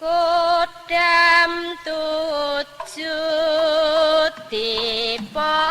Kodam tuju diponegoro.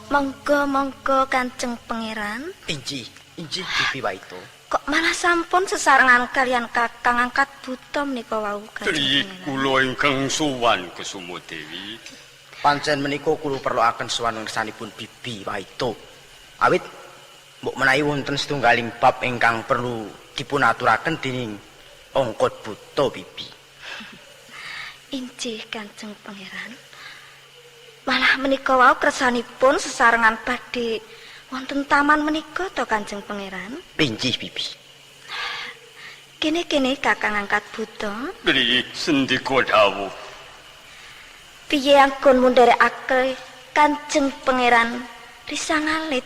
Monggo monggo Kanjeng Pangeran. Injih, injih Bibi Waito. Kok malah sampun sesarengan kalian Kakang angkat buta menika wau Kanjeng Tri Pangeran. Kula ingkang sowan Kusuma Dewi. Pancen menika kula perlokaken sowan ngersanipun Bibi Waito. Awit mbok menawi wonten setunggaling bab ingkang perlu dipunaturaken dening Angkat Buta Bibi. Injih Kanjeng Pangeran. Malah menika wau kersanipun sesarengan badhe wonten taman menika to Kanjeng Pangeran. Injih Bibi. Kene-kene Kakang angkat buta. Pri sendika dawuh. Piye anggonmu nderekake Kanjeng Pangeran risangalit?